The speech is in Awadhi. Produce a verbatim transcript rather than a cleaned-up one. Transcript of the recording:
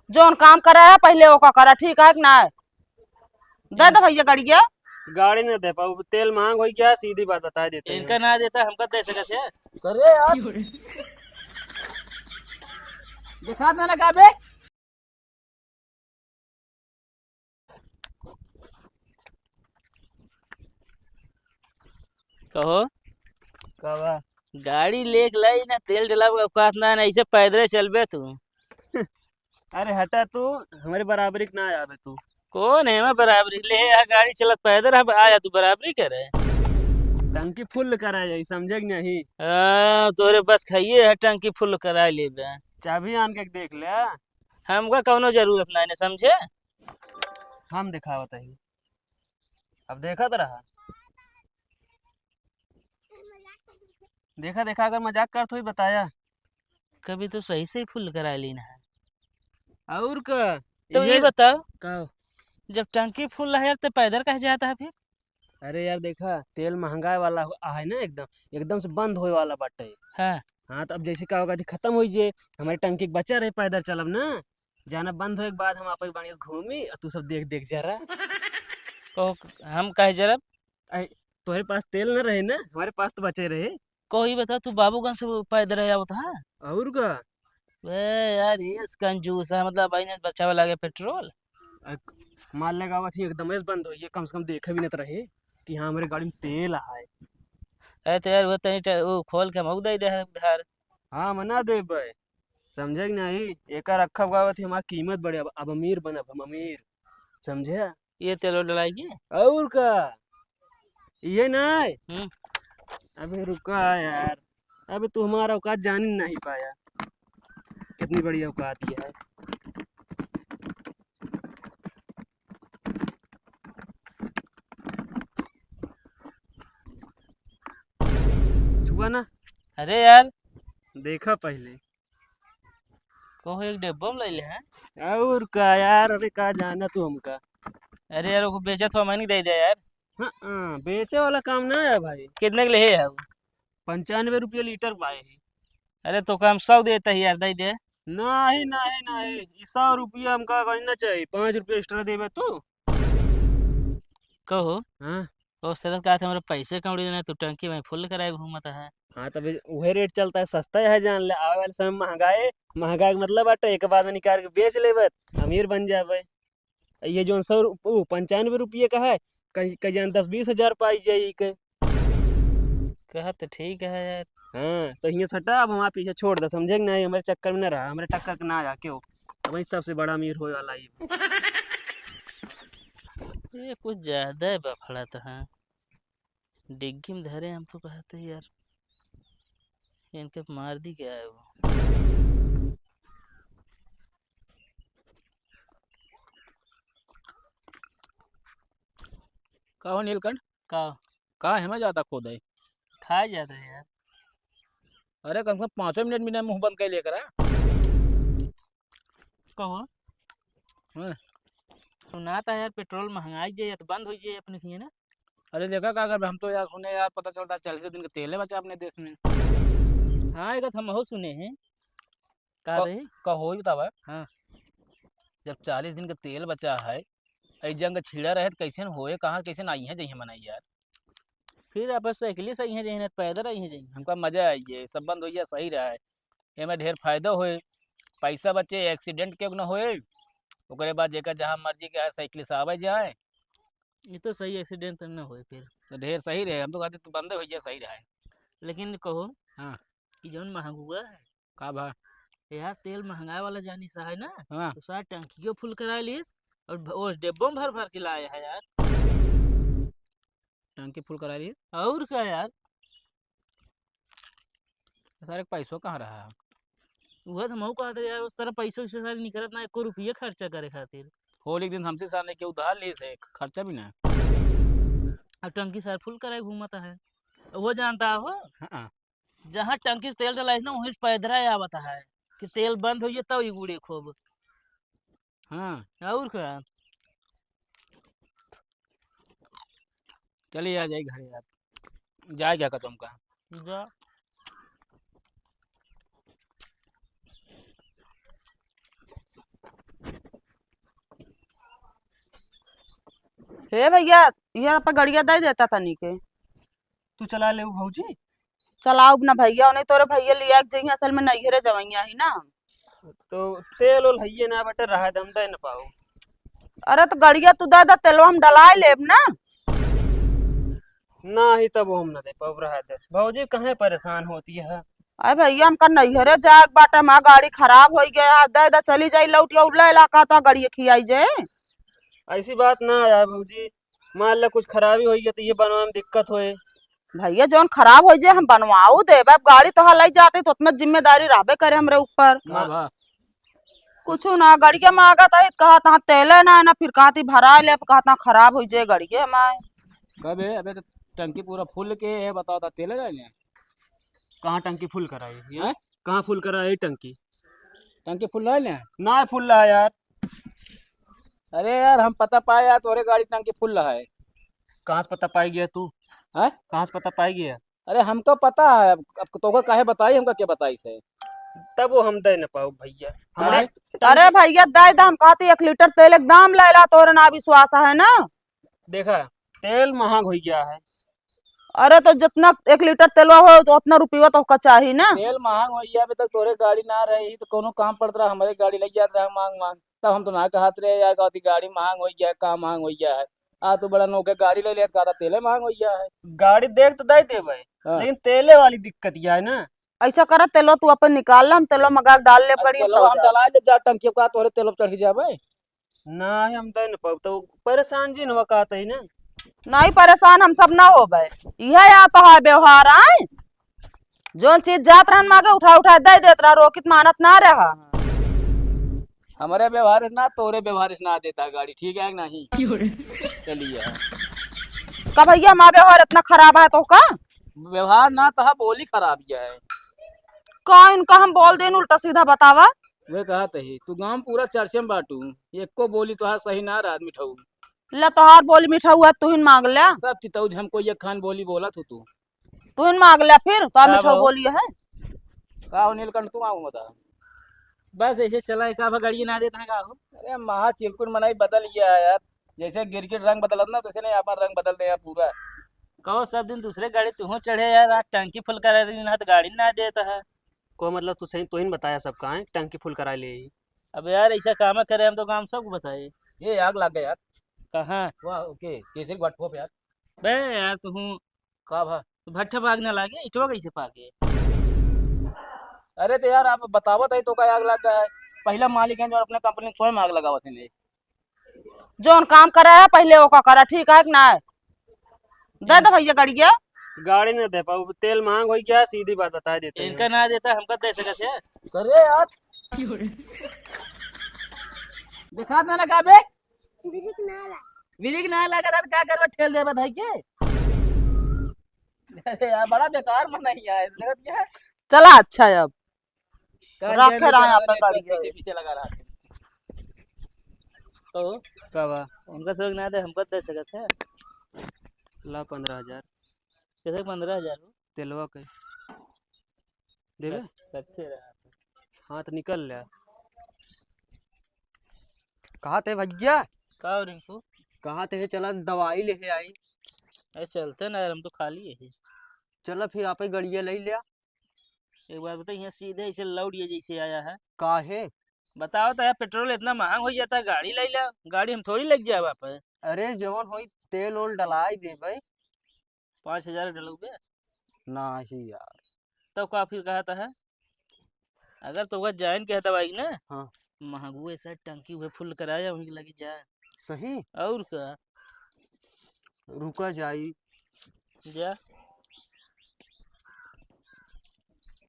जौन काम करे है, पहिले ओका करा, ठीक है कि ना? दे दे भैया गड़िया। गाड़ी न दे पाऊ, तेल महंग होइ गया, सीधी बात बताइ देते हैं। इनका ना देता, हमका दे सकत है। करे यार। दिखा दे ना का बे? कहो। का बा? गाड़ी लेके लाई ना, तेल डलावे औकात ना, ना ऐसे पैदरे चलबे तू। अरे हटा तू, हमरे बराबरी के ना आवे तू। कौन है मैं बराबरी ले? यहाँ गाड़ी चलत पैदर है, आया तू बराबरी करे। टंकी फुल करा जाई, समझे कि नहीं? हाँ, तोरे बस खाइए है, टंकी फुल करा लेबे। चाबी आन के देख ले। हमका कौनो जरूरत नहीं ने, समझे? हम दिखावत ही, अब देखत रहा। देखा, देखा, अगर मजाक करत होई, बताया। कभी तो सही से ही फुल करा ली ना। और का? तो ये ये बताओ, का? जब टंकी फुल है यार, तो पैदल काहे जाता है फिर? अरे यार, देखा, तेल महंगाई वाला हो-, आहे ना, एकदम, एकदम से बंद होए वाला बाटे। हाँ। हाँ, तो अब जैसे का होगा, खत्म हो जे, हमारी टंकी के बचा रहे, पैदल चलब ना, जाना बंद होए के बाद हम आप बढ़िया से घूमी, और तू सब देख, देख जरा। कहो, हम काहे जरब? अरे, तोहरे पास तेल न रहे ना, हमारे पास तो बचे रहे। कहो, ई बता, तू बाबूगंज से पैदल रहे आवत हा? और का? बे यार, ये कंजूस है, मतलब, भाई ने बचावे लागे पेट्रोल। अ, मार लगावत ही एकदम से बंद होइए, कम से कम देखे भी न त रहे कि हाँ, हमरे गाड़ी में तेल है। अरे तो यार, वो तनी ट-, वो खोल के हमहू दे दे है उधार। हाँ, मना देबे, समझे कि नहीं? एकर रखब गावत ही, हमार कीमत बढ़े, अब, अब अमीर बनब हम, अमीर, समझे? ये तेल डलाएगी? और का? ये नहीं? हम्म। अबे रुका यार, अबे तू हमारा औकात जान ही नहीं पाया, कितनी बड़ी औकात ये है। छुआ ना। अरे यार। देखा पहले। कहो, एक डिब्बा में ले ले हैं। और का यार, अरे का जाना तू हमका। अरे यार, ओको बेचत हो, मैं नहीं दे दे यार। हाँ, हाँ, बेचे वाला काम ना है भाई। कितने के लिए है वो? पंचानवे रुपये लीटर पाए है। अरे तो का हम सौ देते ही यार, दे दे। नहीं, नहीं, नहीं, ये सौ रुपया हमका कहीं ना चाहिए, पाँच रुपये एक्स्ट्रा देबे तू। कहो। हाँ। ओ सरस, का था, हमारे पैसे कौड़ी ना, तू टंकी में फुल कराए घूमत है। हाँ, तब उहे रेट चलता है, सस्ता है, जान ले। आवे वाले समय महंगाई, महंगाई के मतलब बाटे, एक बाद में निकाल के बेच लेबे, अमीर बन जाबे। ये जौन सौ रु-, उ, पंचानवे रुपये का है, कहीं, कहीं जान दस बीस हजार पाई जाई के। कहा तो ठीक है यार। हाँ, तो हियाँ सटा, अब हमारे पीछे छोड़ दे, समझे कि नहीं? हमारे चक्कर में ना रहा, हमारे टक्कर के ना आया क्यों? अब सबसे बड़ा अमीर होए वाला ही। ये कुछ ज्यादा है बफड़ा तो, हाँ। डिग्गी में धरे हम तो कहते यार, इनके मार दी क्या है वो। का हो नीलकंठ? का? का है मैं जाता खोदे? खाए जाता है यार। अरे कम से कम पाँचों मिनट में मुंह बंद कर लेकर आ। कहो। हाँ। सुना था यार, पेट्रोल महंगाई जे, या तो बंद हो जाए अपने किए ना। अरे देखा का, अगर हम तो यार सुने यार, पता चलता चालीस दिन के तेल है बचा अपने देश में। हाँ, एक हम हो सुने हैं। का क-, रही? का होई बतावा? हाँ। जब चालीस दिन के तेल बचा है, ऐ जंग छिड़ा रहे तो कैसे न होए, कहाँ कैसे न आई है जइहे मनाई यार। फिर आप साइकिल से आई हैं जइहे, पैदल आई हैं जइहे। हमका मजा आई है, सब बंद हो गया, सही रहा है। एमे ढेर फायदा होए, पैसा बचे, एक्सीडेंट के न होए। ओकरे बाद जेकर जहाँ मर्जी के है, साइकिल से आवे जाए। ये तो सही, एक्सीडेंट न होए फिर। तो ढेर सही रहे, हम तो कहते तू बंदे हो जाए, सही रहे। लेकिन कहो, हाँ। कि जौन महंगुआ है, का भा? यार, तेल महंगाए वाला जानी सा है ना, हाँ। तो सारा टंकियो फुल करा लिस और भ-, वो डिब्बो में भर भर के लाए है यार। टंकी फुल करा लिस? और का यार? सारे पैसो कहाँ रहा? वह तो मऊ कहत रहे यार, उस तरह पैसों से सारे निकलत ना, एको रुपये खर्चा करे खातिर। होली के दिन हमसे सारे के उधार लिस है, खर्चा भी ना। अब टंकी सारे फुल कराए घूमता है, वो जानता हो? हाँ। जहाँ टंकी से तेल डलाइस ना, वहीं से पैदरा आवत है कि तेल बंद होइए तब ई गुड़े खूब। हाँ। और का? चलिए आ जाए घरे यार, जाए क्या तुमका? जा। ए भइया, इहे आपा गड़िया दइ देता तनी के। तू चलाइ लेउ भउजी? चलाउब ना भइया, ओने तोरे भइया लिया के जइहें, असल में नइहरे जवइया ही ना। तो तेल ओल हइये ना बटे, रहा दे, हम दइ न पाउब। अरे तो गड़िया तू दइ द, तेलवा हम डलाइ लेब ना। नाहीं, तब हम न दइ पाउब, रहा दे। भउजी काहे परेसान होती है? अरे भइया, हमका नइहरे जाए के बाटे, हमार गाड़ी खराब होइ गया है, दइ द, चली जाई लौट के, उल्ला इलाका तो गड़िया खियाई जे। अइसी बात ना है भउजी, मान ला कुछ खराबी होइ गया तो इहे बनवाए में दिक्कत होए। भइया, जउन खराब होइ जाए हम बनवाउ देब, अब गाड़ी तोहार लइ जात ही तो ओतना जिम्मेदारी रहबे करे हमरे ऊपर। का भा? कुछु ना, गड़िया माँगत ही, कहत हाँ तेले ना, ना फिर कहत ही भराइ लेब, कहत हाँ खराब होइ जाए गड़िया हमार। कबे? अबे तो टंकी पूरा फुल के है, बताओ तो तेले ना ले। कहाँ टंकी फुल कराई? हैं? कहाँ फुल कराई टंकी? टंकी फुल ना ले? ना फुल रहा यार। अरे यार, हम पता पाए यार, तोरे गाड़ी टंकी फुल रहा है। कहाँ से पता पाई गया तू? हैं? कहाँ से पता पाई गया? अरे हमका पता है, अब, अब तोका काहे बताई, हमका के बताई से? तब वो हम दइ न पाउब भइया। अरे, हमारे अरे भइया, दइ द, हम कहती एक लीटर तेल एक दाम लइ ला, तोरे ना विश्वास है ना। देखा, तेल महँग होइ गया है। अरे तो जितना एक लीटर तेलवा हो तो उतना रुपया तोहका चाही ना। तेल महँग होइ गया, अभी तक तोरे गाड़ी ना रही तो कउनो काम पड़त रहा, हमरे गाड़ी लइ जात रहा माँग माँग, तब हम तो ना कहत रहे यार, कहती गाड़ी महँग होइ गया है, का महँग होइ गया है। आ तू बड़ा नौके गाड़ी लइ लेत, कहता तेले महँग होइ गया है। गाड़ी देख तो दइ देबे, हाँ। लेकिन तेले वाली दिक्कत यह है ना। अइसा करा, तेलवा तू अपन निकाल ला, हम तेलवा मंगा के डाल लेब अब गड़िया में, तेलवा तब हम जा। डलाइ लेब जा टंकी का, तोरे तेलवा चढ़ के जाबे। नाहीं, हम दइ न पाउब, तो परेसान जिन हुआ कहत ही ना। नाहीं, परेसान हम सब ना होबे, इहे या तो है व्यवहार, आए। जउन चीज जात रहन माँगे, उठा उठा दइ देत रहा, रोकित मानत ना रहा। हमरे व्यवहार से ना, तोरे व्यवहार से ना देता गाड़ी, ठीक है कि नाहीं? क्यों रे? चलिए। का भइया, हमार व्यवहार इतना खराब है तोहका? व्यवहार ना, तोहार बोली खराब है। का इनका हम बोल देन उल्टा सीधा, बतावा? वे कहत ही, तू गाँव पूरा चर्चे में बाटू, एको बोली तोहार सही ना रहत मिठऊ। ले तोहार बोली मिठऊ है, तुहिन माँग ल्या। सब चितऊ झमको ये खान बोली बोलत हो तू। तुहिन माँग ल्या फिर, तो का मिठऊ बाबू? बोली है। का हो नीलकंठ, तू आऊ बता। बस ऐसे चला है, का भा गाड़ी ना देता है का हो? अरे महा चिरकुट मनई बदल गया है यार, जैसे गिरगिट रंग बदलत ना, तैसे नहीं अपन रंग बदल दे यार पूरा। कहो सब दिन दूसरे गाड़ी तू चढ़े यार, आज टंकी फुल करा दी ना तो गाड़ी ना देता है। को मतलब तू सही, तोहिन बताया सब का है, टंकी फुल करा ले। अब यार ऐसा काम करे हम तो काम सबको बताए। ये आग लग गया यार। कहाँ? वाह, ओके, केसरी घाट पे यार। बे यार तू हूँ। का भा? तो भट्ठा भाग ना लागे, इटवा कैसे पाके? अरे तो यार आप बतावत है तो का आग लग गया है? पहला मालिक है जो अपने कंपनी स्वयं आग लगावत है। जौन काम करे है पहिले ओका करा, ठीक है कि ना? दे दे भैया गाड़िया। गाड़ी ना दे पाऊ, तेल महंग होइ गया, सीधी बात बता देते हैं। इनका ना देता, हमका दे सकत है। करे यार। दिखा दे ना का बे? ब्रेक ना लगा। ब्रेक ना लगा था, का करबा, ठेल देबा धाई के? अरे यार, बड़ा बेकार मन नहीं आया, देखत क्या? चला, अच्छा है अब। रखे रहा यहाँ पे गाड़ी के पीछे लगा रहा। तो का बा? उनका सब ना दे, हमका दे सकत है। ला पन्द्रह हजार। कैसे पन्द्रह हजार हो? तेलवा के। देबे? रख-, रखे रहा। हाँ, तो निकल ले। कहाँ थे भैया? का हो रिंकू? कहाँ थे? चला दवाई लेहे आई। अरे चलते ना यार, हम तो खाली है। चला फिर आपे गड़िया ले लिया। एक बात बता, यहाँ सीधे ऐसे लौट ये जैसे आया है। काहे? बताओ तो यार, पेट्रोल इतना महंग हो जाता है, गाड़ी ले ला, गाड़ी हम थोड़ी लेके जाए वापस। अरे जवन होई तेल ओल डलाई देबे। पाँच हजार डलउबे? नाही यार। तब का फिर कहत है? अगर तोका जाइन के दवाई ना, हाँ। महंगुए से टंकी हुए फुल कराया, वहीं लगी जाए। सही? और का? रुका जाई। जा।